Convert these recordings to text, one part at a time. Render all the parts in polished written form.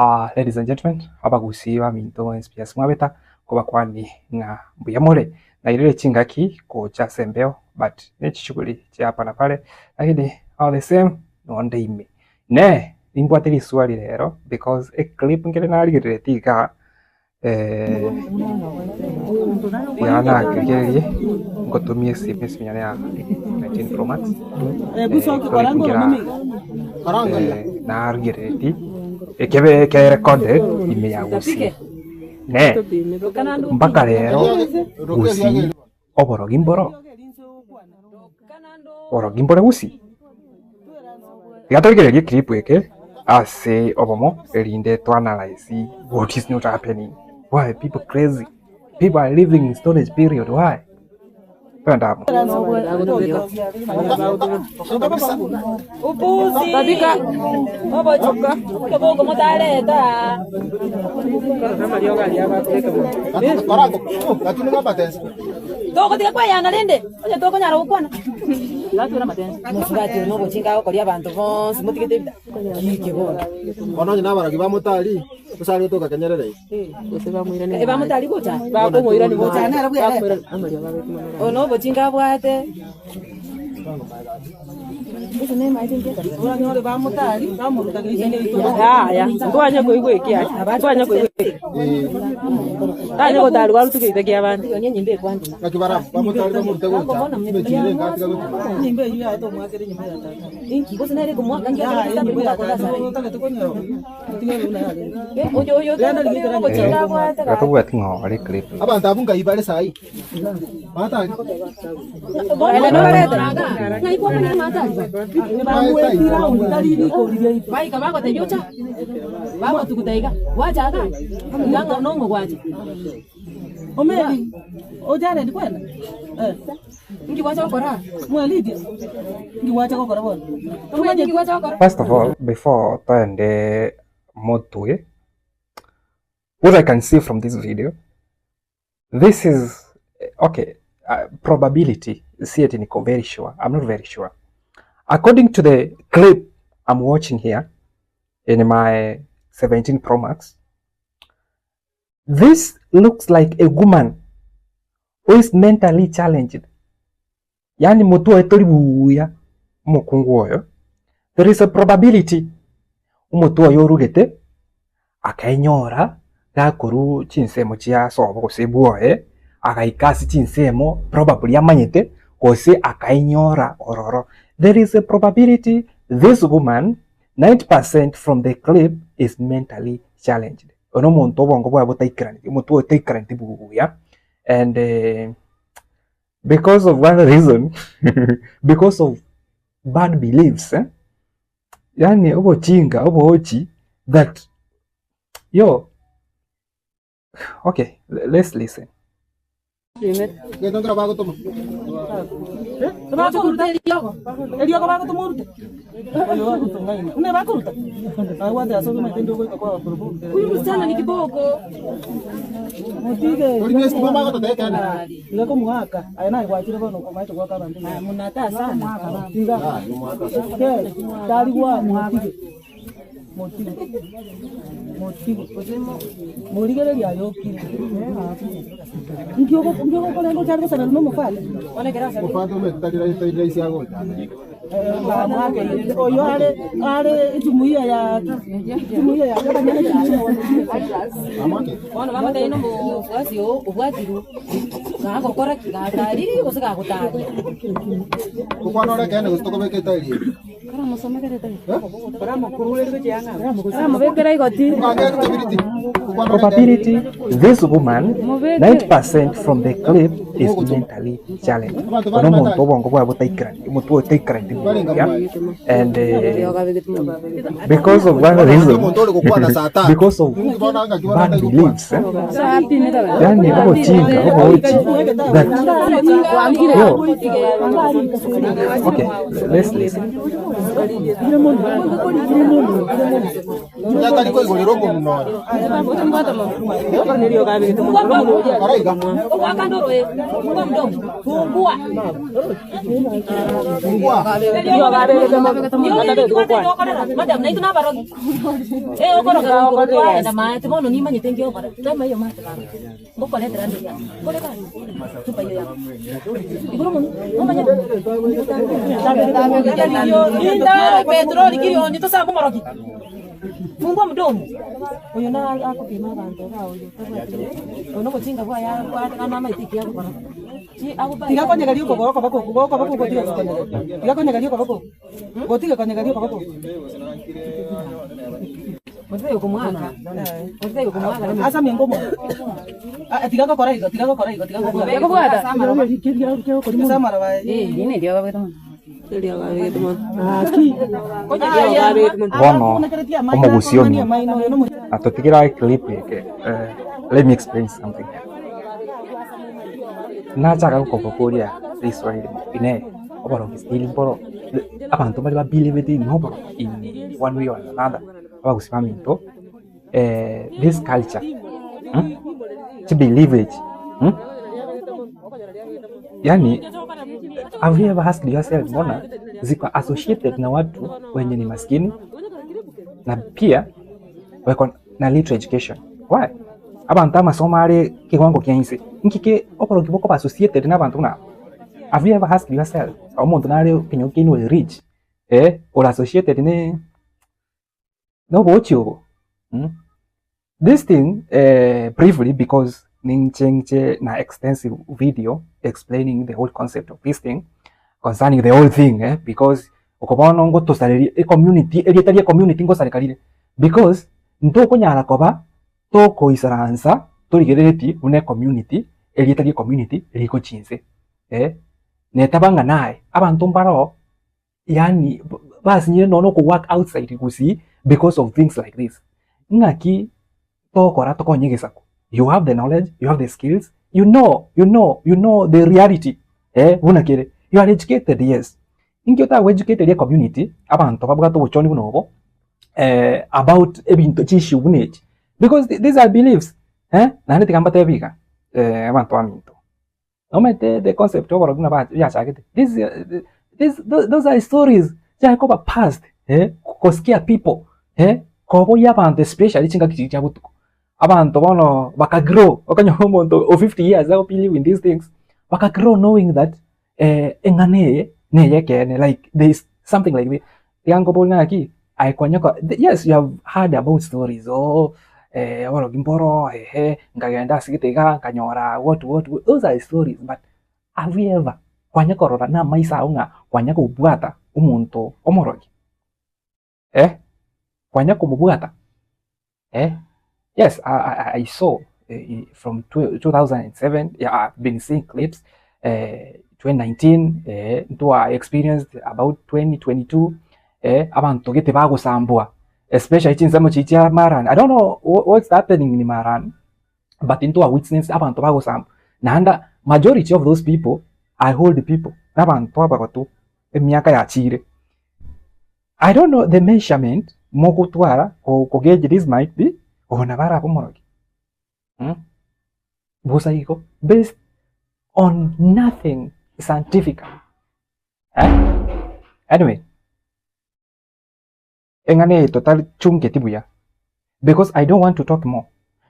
Ah, ladies and gentlemen, abagusii baminto bonsi pi ase mwabeta, nkobakwani ng'a mbuya more. Nairire chingaki gocha ase embeo but ne chishughuli chia hapa na pale, lakini all the same nonde ime. Inee, nimbwate riswali rero because eclip nkere narigereretie igaa Iga nakerigererie ngotumia esimi esimi yane ya 19 pro max nkera narigereretie ekebe ke recorded ime ya gusii ne mpaka rero gusii oborogi mboro Oborogi mbore gusii? Tiga torigererie eclip eke ase obomo erinde to analyse what is not happening. Why people crazy? People are living in storage period why? Twende amo. Togotiga kweyana rende, onye tokonyara gokwana. Mosubati oyo nobochinga agokoria abanto bonsi motigete ebita kiki bono. Bono onye nabarogi ba motari, gose are gotoka kenyerere eye. Eh, bamotari gocha gocha nere bwerete oyo nobochinga abwate. Yaya, ntwanye koigwa eki aye, ntwanye koigwa eki. Tanya gotarwa arutu geita kia abande. Naki barabwo bamotari bamorute gocha, emechie ere enga atiga gochia. Iga tobwati ng'a ore clip. Abanto abwo ngai bare saii? Batari. First of all, before toende motwe, what I can see from this video, this is okay, uh, probability, si eti niko very sure, I'm not very sure. According to the clip I'm watching here in my 17 Pro Max, this looks like a woman who is mentally challenged. Yaani motwe oye tori buya omokungu oyo, there is a probability omotwe oye orugete akenyora gakorwa chinsemo chia sobo gose bwoye, agaika ase chinsemo probably amanyete gose akaenyora ororo. There is a probability this woman 90% from the clip is mentally challenged. Oyo nomonto obongo bwaye botaikeraneti, omotwe oye toikeraneti buya and Because of one reason, because of bad beliefs eh? Yani obochinga oboochi that yo okay let's listen. Gento nkero bagotoma. Bakoruta eriogo. Eriogo bagotoma orute. Buna bakoruta. Agwate ase omanyete ndi ogoika kwa Huyu msichana ni kiboko. Motige. Tori best bagototebia ekeene. Tiga komoaka, aye naye gwachire bono okomaete goaka abanto igoro. Munata sana. Tiga. Ke, tari gwa motige. Motige. Motige. Morigererie aye okire. Nki ogo nki ogokorenda ochare gosaberwa na omofate? Omofate omanyete tari rahisi tari rahisi agocha. Bamoakeire. Oyo are are ejumuiya ya ejumuiya ya abanyene Bamoakeire. Bono bamotebia nomofuasi oo obwatirwe, gagokora ki? Gatariri gose gagotaria? Gokwana ore ekeene gose tokobeka etairi eye. Aramobekera igoti. Ng'ake kebiriti. Gokwana ore ekeene. Probability this woman 90% from the clip is mentally challenged. Oyo nomonto obongo bwaye botaikerani, omotwe oye toikerani buya and because of one reason, Omonto ore gokwana saa tano. because of Ninki bono ngaki bono bad tari gokwana. beliefs eh? Yani obochinga oboochi that yo okay let's listen. Onye atari koigorera omonwa oye. Kora iga. Fungua. Petroli kirioni tosambe omorogi fungua mdomo oyo na agopima abanto iga oyo tabwati oyo na obochinga bwaye abwate naende amaete eki agokora Tiga konyegeria okoboko okoboko okwo okoboko okwo tiga gokonyegeria. Tiga konyegeria okoboko okwo. Gotiga konyegeria okoboko okwo. Ase aminto omonto. Ah, tiga gokora igo, tiga gokora igo, tiga gokora igo. Ase amaroba aye. Bono omogusii ominto atotigere eclip eke eh, let me explain something here. Nachaka gokobokoria riswali rimo inee oborogi still mboro abanto mbare ba believete in oborogi in one way or another abagusii baminto this culture chibelief echi yaani have you ever asked yourself mbona ziko associated na watu wenye ni maskini na pia weko na little education why abanto amasomo are kiwango kia inse nki ke oborogi bokoba associated na abanto buna aba have you ever asked yourself omonto nare ekenyoro kiaino ore rich ore associated ne nobochi obo This thing briefly because ninche nche na extensive video explaining the whole concept of this thing concerning the whole thing eh, because oko bono ngotosareria ecommunity erieta ria ecommunity ngosareka rire because ntokonyara koba tokoisaransa torigereretie buna ecommunity erieta ria ecommunity rigochia inse eh, netaba ng'a naye abanto mbaroo yaani basinyire nonya oko work outside gusii because of things like this. Ng'aki togokora tokonye egesaku? You have the knowledge, you have the skills, you know, you know, you know the reality eh buna kere. You are educated yes. Inki otago educate eria community abanto babwate obochoni buna obo about ebinto chiissue buna echi because these are beliefs eh, naende tiga mbatebi iga abanto baminto. Nomanyete the concept y'oborogi buna ba yachagete, this this those are stories chiare koba passed eh, gosikia people eh, koboyia abanto especially chingaki chiria chia botuko. Abanto bono baka grow, okonyora omonto o 50 years ago believe in these things, baka grow knowing that eng'ana eye na eyekeene like there is something like this. Tiga nkoborie ng'aki, aye konya ko yes you have heard about stories ooh oborogi mboro ehe, nkagenda ase gete igaa nkanyora what what what, those are stories but have you ever kwanya korora na amaiso ao ng'a kwanya kobwata omonto omorogi eh, kwanya komobwata eh? Yes I I I saw from 2007 yeah I've been seeing clips 2019 ntwa experienced about 2022 abanto gete bagosambwa especially chinsemo chiria chia Maran I don't know what's happening in Maran but ntwa witness abanto bagosambwa naende majority of those people are old people na abanto abagotu emiaka yachire. I don't know the measurement mogotwara ko gauge this might be oyo nabo arabe omorogi mm? Bosa igo based on nothing scientifically eh? Anyway eng'ana eye totachungeti buya because I don't want to talk more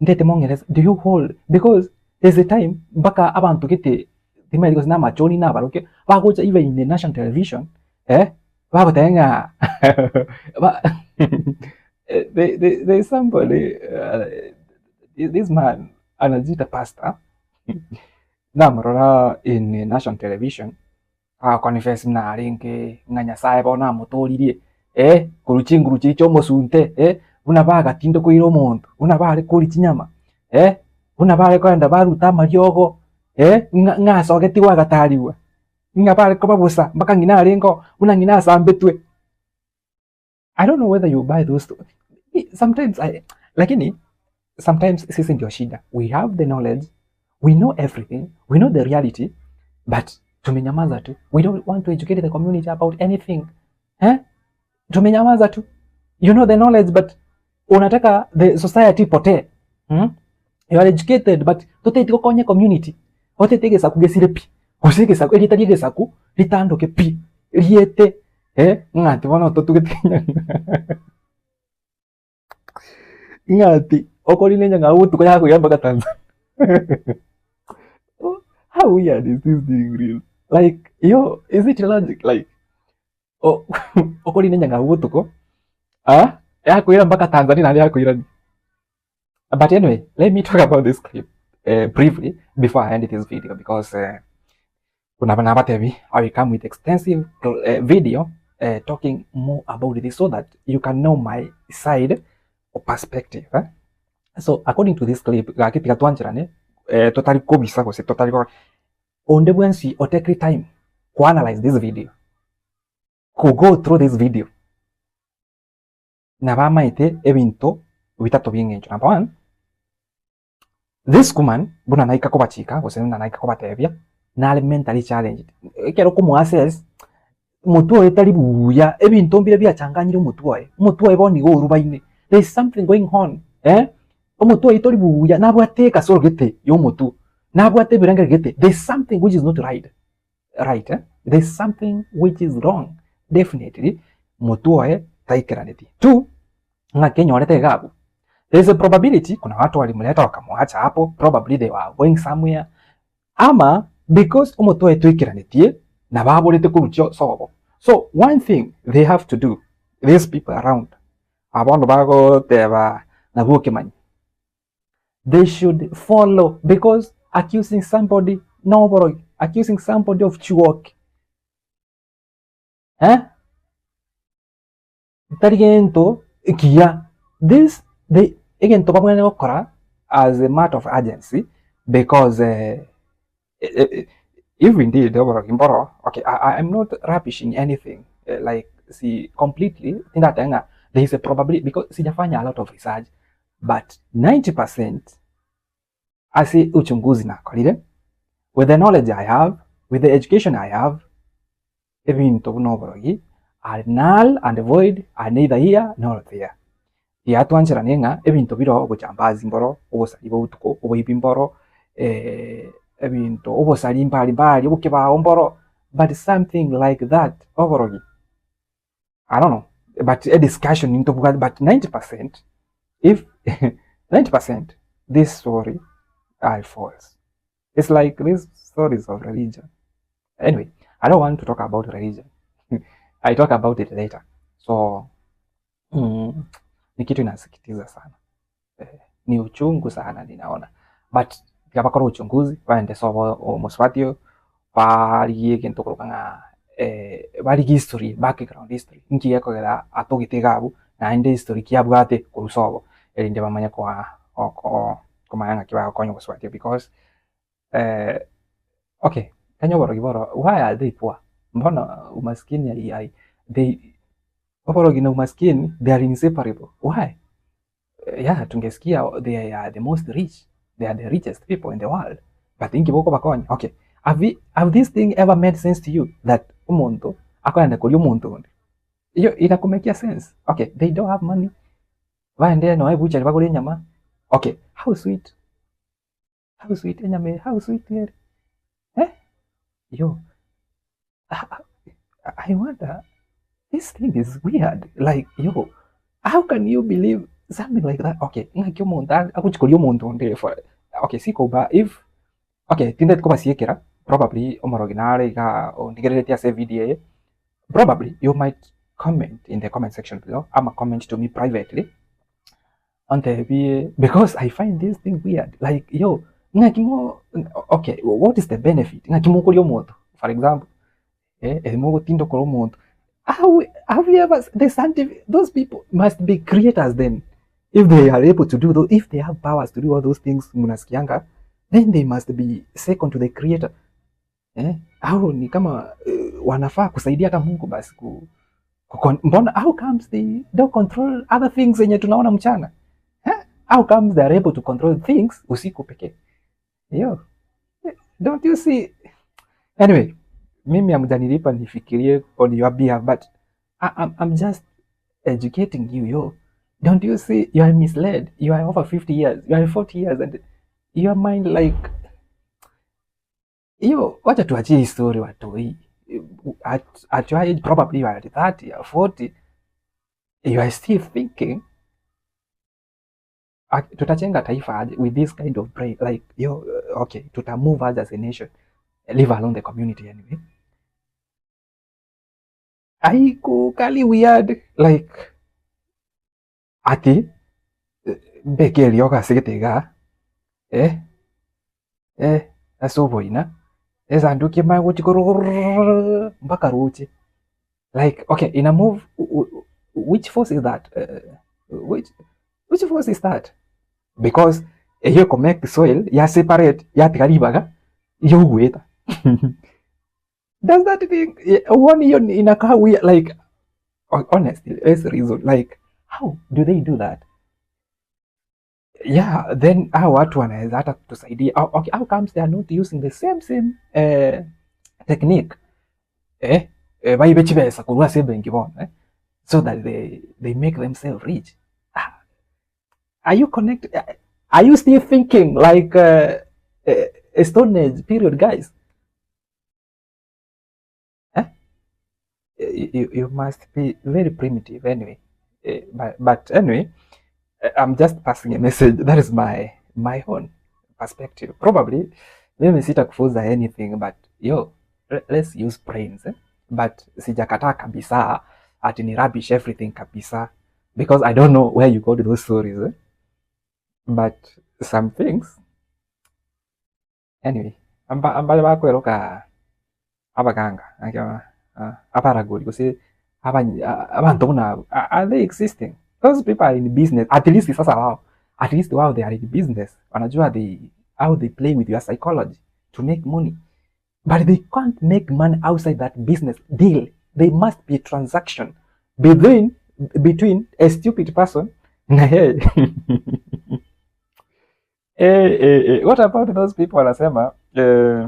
ntete mong'erese do you hold because there's a time mpaka abanto gete timanyeti gose namachoni nabarokia bagocha even in the national television eh bagoteba ng'a ba there, there, there is somebody this man anajiita pastor namorora in national television Agaconfess buna arenge ng'a Nyasae bono amotooririe, eh, korwa chinguru chiria chi'omosunte, eh, buna bagatindekoire omonto, buna bare koria chinyama, eh, buna bare kogenda baruta amariogo, eh, ng'a ng'a asogetigwe agatarigwa, ng'a bare koba bosa mpaka ng'ina arenge oo, buna ng'ina asambetwe. I don't know whether you buy those sometimes I, lakini sometimes sisi ndio shida we have the knowledge we know everything we know the reality but tumenyamaza tu we don't want to educate the community about anything eh? Tumenyamaza tu. You know the knowledge but unataka the society ipotee. Hmm? You are educated but toteti gokonya community. Otete egesaku gesire pi. Gose egesaku erieta ria egesaku ritandoke pi. Riete eh ng'ati bono totugete ng'ati okorina enyang'au botuko yakoira mpaka Tanzania. How weird is this thing real? Like yo is it logic like okorina enyang'au botuko ah yakoira mpaka Tanzania naende yakoirania. But anyway, let me talk about this clip briefly before I end this video because kuna nabatebi I will come with extensive video talking more about this so that you can know my side or perspective. Eh? So according to this clip, gaki tiga twancherane totari kobisa gose totari ko onde bwensi o take time ku analyze this video ku go through this video nabamaete ebinto bitato bi'engencho. Number one, this woman buna naika kobachika gose buna naika kobatebia nare mentally challenged. Ekero okomoassess omotwe oye tari buya, ebinto mbire biachanganyire omotwe oye, omotwe oye bono nigo orubaine, there is something going on eh, omotwe oye tori buya nabwate ekasoro gete ya omotwe, nabwate ebirengererio gete, there is something which is not right. right eh? There is something which is wrong definitely motwe oye taikeraneti. Two, ng'a kenyorete iga abwo. There is a probability kuna watu walimleta wakamwacha hapo, probably they were going somewhere ama because omotwe oye toikeranetie na baborete koruchia sobo. So one thing they have to do these people around abono bagoteba nabwo okemanyi They should follow because accusing somebody noborogi, accusing somebody of chiwoki eh? Tari gento kiya. This they egento babwenerete gokora as a matter of urgency because eh, eh, eh, if indeed oborogi mboro okay I, I'm not rubbishing anything eh, like si completely tindateba ng'a there is a probability because sijafanya a lot of research but 90% ase uchunguzi nakorire with the knowledge I have with the education I have ebinto buna oborogi are null and void are neither here nor there. Tiatwancheranie ng'a ebinto bire obochambazi mboro, obosari bwa obotuko, oboibi mboro, ebinto obosari mbari mbari, obokebao mboro, but something like that oborogi I don't know but a discussion ntobwate but 90% if 90% this story are false. It's like these stories of religion. Anyway, I don't want to talk about religion. I talk about it later. So ni kitu inasikitiza sana. Eh, ni uchungu sana ninaona. But gabakora uchunguzi baende sobo omoswatio barigie egento koroka ng'a eh, barigie history background history nki gekogera atogete iga abwo naende history ki abwate korwa sobo erinde bamanye koa oko komanya ng'aki bagokonya ogoswatia because eh, okay kanya oborogi boro why are they poor mbono umaskini ai ai they oborogi na umaskini they are inseparable why yeah tungesikia they are the most rich they are the richest people in the world but inki bokobakonya okay have, we, have this thing ever made sense to you that omonto akoenda koria omonto onde iyo inakumekia sense okay they don't have money Baende nonya ebuchari bagore enyama, okay, how sweet, how sweet enyama eye, how sweet ere eh, yo I wonder this thing is weird like yo how can you believe something like that okay ng'aki omonto agochi koria omonto onde for okay sikoba if okay tindeti kobasiekera probably omorogi nare igaa ondigereretie ase evideo eye Probably you might comment in the comment section below ama comment to me privately ontebie because I find this thing weird like yo ng'aki mo okay what is the benefit ng'aki mokoria omonto for example eh eri mogotinda okora omonto how have you ever the scientific those people must be creators then if they are able to do those if they have powers to do all those things munasikianga then they must be second to the creator eh, au ni kama wanafaa kusaidia hata Mungu basi ku, ku, mbona how comes they don't control other things yenye tunaona mchana eh? How comes they are able to control things usiku pekee? Yo, don't you see? Anyway, mimi hamjanilipa nifikirie on your behalf but I, I'm just educating you yo don't you see you are misled you are over 50 years you are 40 years and your mind like hiyo wacha tuachie hii story watoi at your age probably you are at 30 or 40 you are still thinking tutachenga taifa aje with this kind of brain like yo okay tuta move as as a nation leave alone the community anyway aikukali weird like ati mbeke eriogo ase egete igaa eh eh ase oboina esanduki emanye gochia korwa mpaka roche like okay in a move which force is that which which force is that because eyio eko make soil ya separate yatiga ribaga yogoeta does that thing one hiyo inakaa weird like honestly let's reason like how do they do that yeah then hao watu wanaweza hata kutusaidia oh, okay how comes they are not using the same same eh, technique eh, eh baibe chibesa korwa ase ebenki bono eh, so that they, they make themselves rich ah, are you connected are you still thinking like uh, a stone age period guys eh? you, you must be very primitive anyway eh, but, but anyway eh, I'm just passing a message that is my my own perspective probably mimi sitakufunza anything but yo let's use brains eh? but sijakataa kabisa ati ni rubbish everything kabisa because I don't know where you got those stories eh? but some things anyway amba ambale bakweroka abaganga abaragori gose abanto buna abo are they existing those people are in business at least sasa wao at least wao they are in business wanajua they how they play with your psychology to make money but they can't make money outside that business deal they must be transaction between between a stupid person na yeye Eh, eh, eh. What about those people wanasema eh,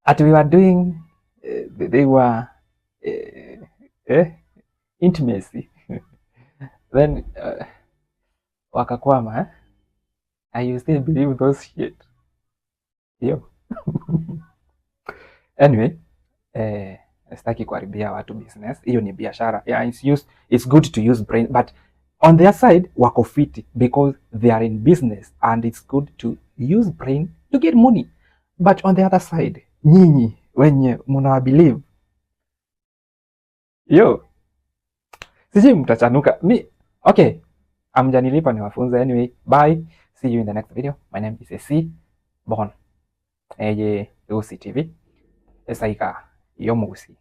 at we were doing eh, they were eh, eh, intimacy then uh, wakakwama eh? And you still believe those shit yo anyway eh, sitaki kuharibia watu business hiyo ni biashara yeah, it's, used, it's good to use brain but on their side wako fiti because they are in business and it's good to use brain to get money but on the other side nyinyi wenye mnawa believe yo sijui mtachanuka mi okay amjanilipa niwafunze anyway bye see you in the next video my name is AC Bon eye UCTV esaika yomugusi.